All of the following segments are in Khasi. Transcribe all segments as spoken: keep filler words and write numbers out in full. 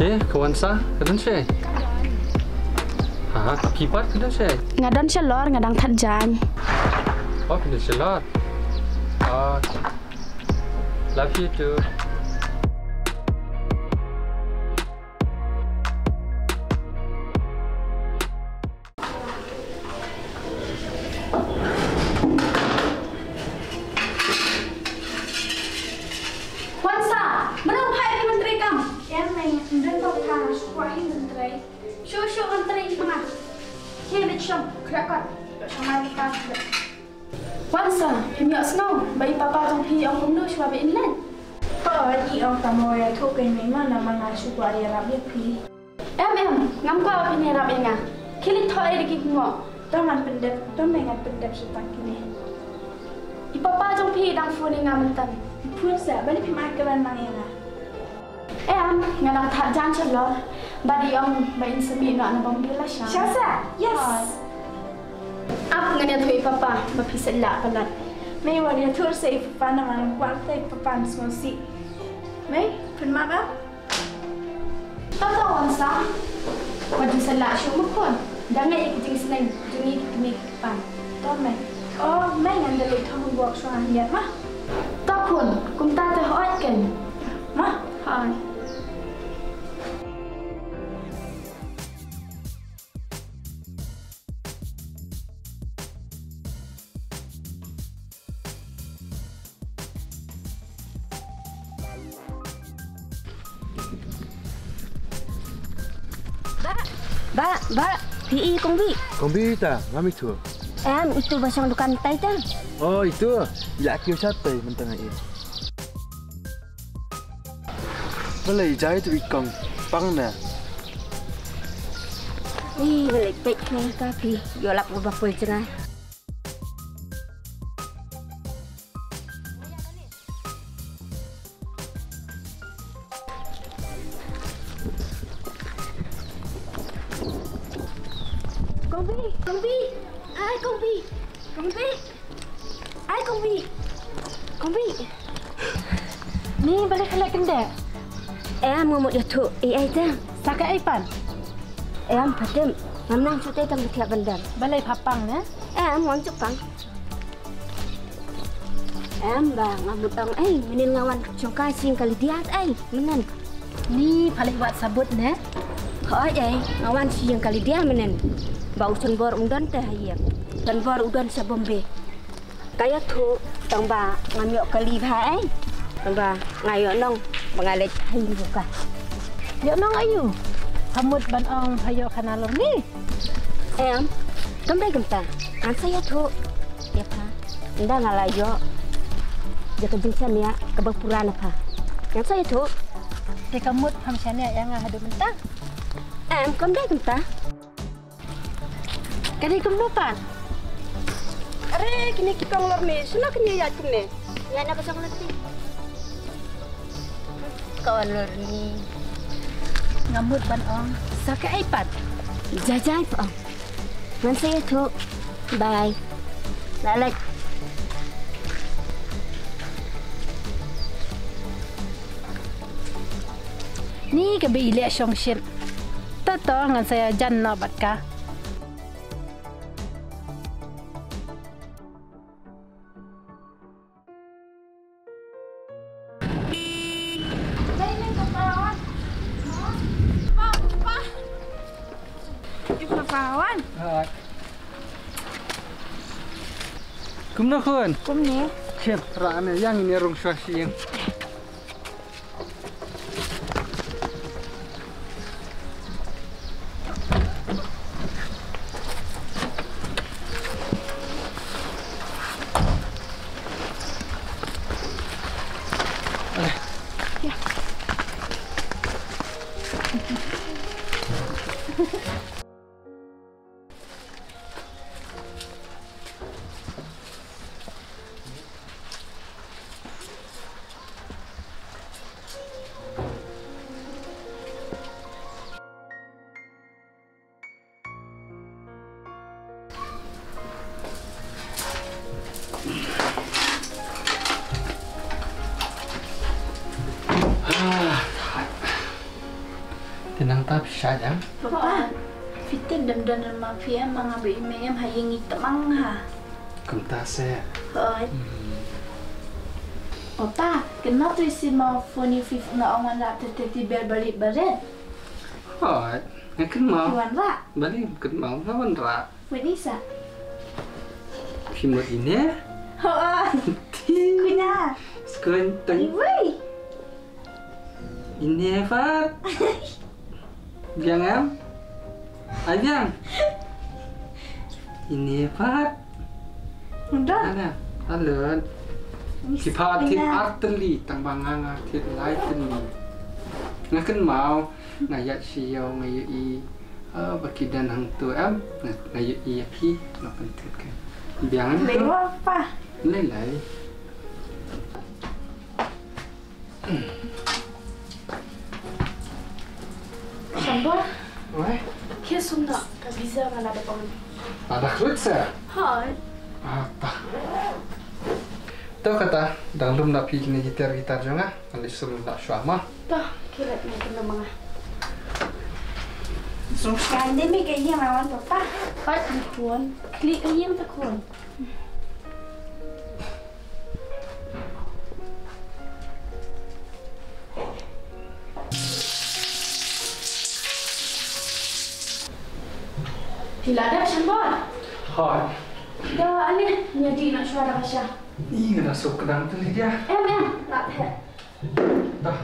Eh, ka Wansa, ka don shaei? Ha, ka phi pat ka don shaei? Nga don shalor, nga dang thad jaiñ. Oh, ka don shalor. Ah, love you too. Wansa, mano phai phi ban trei kam? Em, ym don ba pha, shu kwah hi ban trei. Shu shu ban trei ma. Hi leit shong, khlieh kot. Shong ma ka. Wansa, phim ïohsngew ba i papa jong phi ong kumno shuwa ba in leit? Hooid, i ong tang ba ïathuh kein mei ma, namar nga shu kwah ïarap ïa phi. Em em, ngam kwah ba phin ïarap ïa nga. Khie leit thoh ïa ki kyngoh. To ngan pyndep, to mei ngan pyndep sha tang kine. I papa jong phi dang phone ïa nga mynta. Phone sa, balei phim ai kren lang ïa nga? Em, nga dang thad jaiñ shalor. Bad i ong ba in sa mih noh na Bombay lashai. Sha sa? Yes. Hooid. Ap ngan ïathuh i papa ba phi sait lah palat. Mei wat ïathuh sa i papa namar ngam kwah te i papa un sngewsih. Mei, phin map ah? To to Wansa. Wat ju sait lah shuh ma khun. Da ngeit ïa ki jingsneng jong ngi ki kmie ki kpa. To mei. Oh mei, ngan da leit thoh homework shuwa hangne ma. To khun, kumta te hooid kein. Ma. Hooid. Bah, bah, bah, phi i Kong Bih? Kong Bih ta, ngam ithuh. Em, itu ba shong dukan tai ta. Oh, itu. Ïa ki sha tai mynta nga i. Balei jai tu i Kong pang na. Ih, balei peit ne ka phi. Ïoh lap ba poi jngai. Kong Bih, Kong Bih. Ai Kong Bih. Kong Bih. Ai Kong Bih. Kong Bih. Ni balei khleh kyndeh? Em, nga mut ïathuh ei ei te. Sa kaei pat? Em, pha tip. Ngam nang shu tei tang ba thiah ban dem. Balei pha pang ne? Em, ngam ju pang. Em ba nga mut ong ei, mynnin nga wan jong ka sha ïing ka Lydia ei, mynnin. Ni pha leit wad sabut ne? Hooid ei, nga wan sha ïing ka Lydia mynnin. Ba u Sanbor um don te ha ïing. Sanbor u don sha Bombay. Ka ïathuh tang ba ngam ïoh kali bha ei. Tang ba nga ïoh nong ba nga leit ha ïing jong ka. Ïoh nong aïu? Pha mut ban ong pha ïoh khana lorni? Em, kam dei kumta. Ngan sa ïathuh ïa pha. Ynda nga la ïoh ïa ka jingshaniah kaba pura na pha, ngan sa ïathuh. Te ka mut pham shaniah ïa nga haduh mynta? Em, kam dei kumta. Ka dei kumno pat? Are, kine ki kong lorni, shano kine ïaid kumne? Ïaid na ka shong lynti. Kong lorni. Nga mut ban ong sa kaei pat? Jai jai pha ong. Ngan sa ïathuh. Bye. La leit. Ni ka Bih i leh shongshit. To to ngan sa ïajan noh bad ka. Kumno khun? Kumne. Khun, ra ne ïa ngin ïa rung shuwa sha ïing. Nangta phi shah ïa? Papa, phi tip dang don ma phi em, ma nga bad i mei em ha ïing i tymmen ha. Kumta se. Hooid. Hmm. Papa, kynmaw to i sien ma phone ïa phi nga ong wanrah te teddy bear barit barit. Hooid, nga kynmaw. Wanrah? Balei kynmaw, nga wanrah. Wan isa. Phi mut ine? Hooid. Kunya. Skuin tang. Iwei. Ine pat. Biang em? Ai biang. Ine pat. Udah. Ana, alun. Ki pat thit ar tylli, tang ba nga nga thit lai tylli. Nga kynmaw, nga ïaid sha ïew nga ïohi. Ah, ba ki don hangto em, nga, nga ïohi ïa phi, nga pyntip ka. Biang. Lei em? Wa pa. Lei lei. Shambor. Wei. Khie sum noh ka visa nga la da pang. Lada khluit sa. Hai. Ah, ta. To kata, dang lum na phi kine gitar gitar jong nga. Ngan leit sum noh shuwa ma. To, khie leit noh sum noh ma nga. Sum shuwa, ïa me ka ïing ma wan papa. Pat ni kuon. Klik ka ïing ta kuon. Phi la dep Shambor? Hooid. Da ale, ngi ïa dih noh shuwa da ka sha. Ih, nga da suk kdang te Lydia. Em, em, la theh. Da.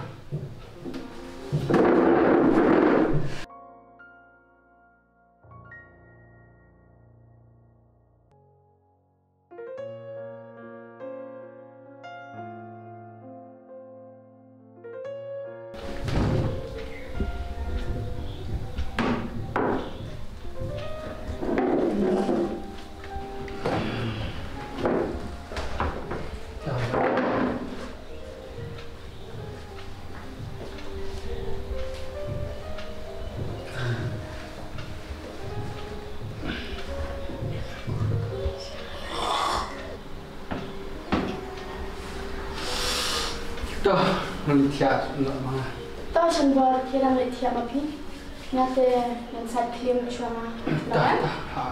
To, ngan thiah noh ma nga. To, Shambor, khie nang leit thiah ma phi. Nga te ngan sait khlieh shuwa ma. To, to, ha.